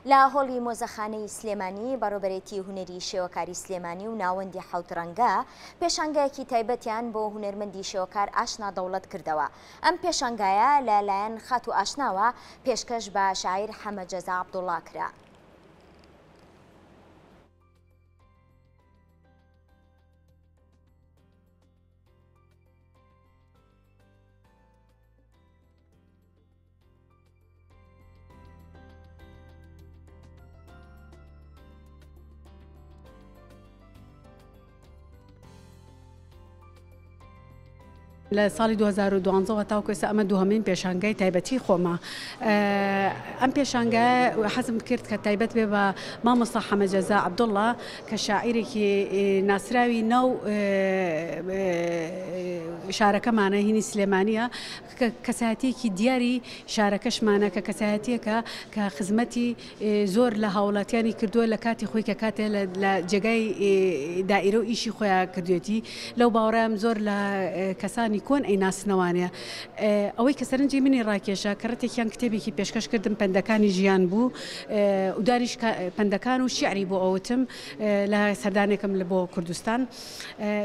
لە هۆڵی مۆزەخانەی سلێمانی، بەڕێوبەرێتی هونەری شێوەکاری سلێمانی و ناوەندی حەوت ڕەنگە، پێشانگایەکی تایبەتیان بۆ هونەرمەندی شێوەکار ئاشنا دەوڵەت کردەوە. ئەم پێشانگایە لە لایەن خاتوو ئاشناوە پێشکەش بە شاعیر حەمە جەزا عەبدوڵڵا کرا. لە ساڵی 2012 وە تاوکو ئێستا ئەمە دووهەمین پێشانگای تایبەتی خۆمە. ئەم پێشانگایە حەزم کرد کە تایبەت بێ بە مامۆستا حەمە جەزا عەبدوڵڵا کە شاعیرێکی ناسراوی ناو شارەکەمانە هینی سلێمانییە کە کەسایەتییەکی دیاری شارەکەشمانە کە کەسایەتییەکە کە خزمەتی زۆر لە هاوڵاتیانی کردووە لە کاتی خۆی کە کاتێ لە جێگای دائیرە و ئیشی خۆیان کردوێتی لەو باوەڕام زۆر لە کەسانی کۆن ئەیناسنەوانێ ئەوەی کە سەرنجی منی ڕاکێشا کەڕەتێکیان کتێبێکی پێشکەش کردم پەندەکانی ژیان بوو و داریش پەندەکان و شیعری بۆ ئەوتم لە سەردانێکم لە بۆ کوردستان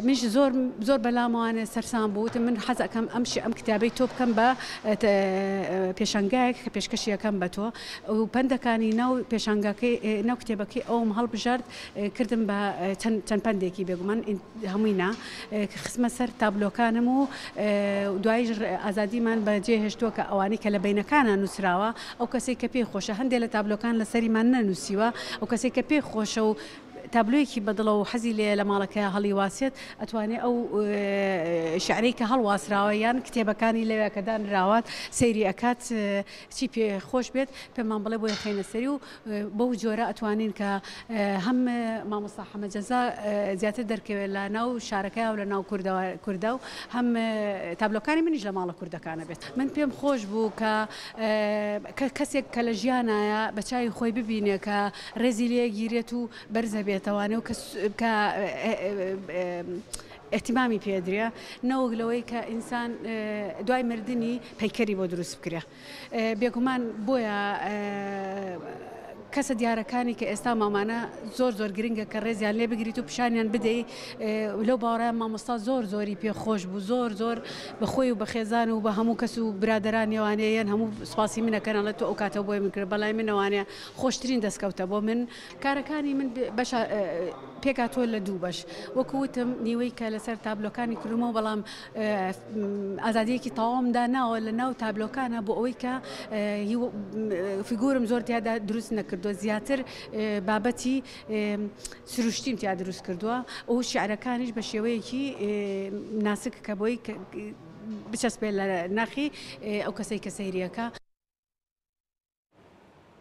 منیش زۆر زۆر بەلامەوانێ سەرسام بوو وتم من حەز ئەکەم ئەم ئەم کتابەی تۆ بکەم بە پێشانگایەک کە پێشکەشی ئەکەم بە تۆ و پەندەکانی ناو پێشانگاکەی ناو کتێبەکەی ئەوم هەڵبژارد کردم بە چەند چەند پەندێکی بێگومان هەمووی نا خستمە سەر تابلۆکانم و دوایش ئازادیمان بە جێ هێشتووە کە ئەوانەی کە لە بەینەکانە نووسراوە ئەو کەسێک کە پێی خۆشە هەندێک لە تابلۆکان لەسەریمان نەنووسیوە ئەو کەسێک کە پێی خۆشە و تابلۆیەکی بەدڵە و حەزی لێیە لە ماڵەکەیا هەڵیواسێت، ئەتوانێ ئەو شیعرەی کە هەڵواسراوە یان کتێبەکانی لەوێ کە دانراوە سەیری ئەکات چی پێ خۆش بێت پێمان بڵێ بۆی خەینە سەری و بەو جۆرە ئەتوانین کە هەم مامۆستا حەمە جەزا زیاتر دەرکەوێت لە ناو شارەکەیا و لە ناو کوردەوە کوردە و هەم تابلۆکانی منیش لە ماڵە کوردەکانە بێت. من پێم خۆش بوو کە کەسێک کە لە ژیانایە بە چاوی خۆی ببینێ کە ڕێزی لێ گیرێت و بەرزەبێتەوانێ و کە ئیهتیمامی پێ درێ نەوەک لەوەی کە ئینسان دوای مردنی پەیکەری بۆ دروست بکرێ بێگومان بۆیە کەسە دیارەکانی کە ئێستا مامانە زۆر زۆر گرنگە کە ڕێزیان لێ بگریت و پیشانیان بدەی لەو باوەڕای مامۆستا زۆر زۆری پێ خۆش بوو زۆر زۆر بە خۆی و بە خێزان و بە هەموو کەس و برادەرانیەوانێ یان هەموو سوپاسی منەکەن ئەڵێ تۆ ئەو کاتە بۆی من کرد بەلای منەوانێ خۆشترین دەستکەوتە بۆ من. کارەکانی من بەشە پێکهاتووە لە دوو بەش وەکو وتم نیوەی کە لەسەر تابلۆکانی کردومەوە بەڵام ئازادیەکی تەواوم داناوە لە ناو تابلۆکانە بۆ ئەوەی کە فیگورم زۆر تیادا دروست نەکردووە زیاتر بابەتی سروشتیم تیا دروست کردووە و شیعرەکانیش بە شێوەیەکی ناسک کە بۆی بچەسپێ لە ناخی ئەو کەسەی کە سەیریەکە.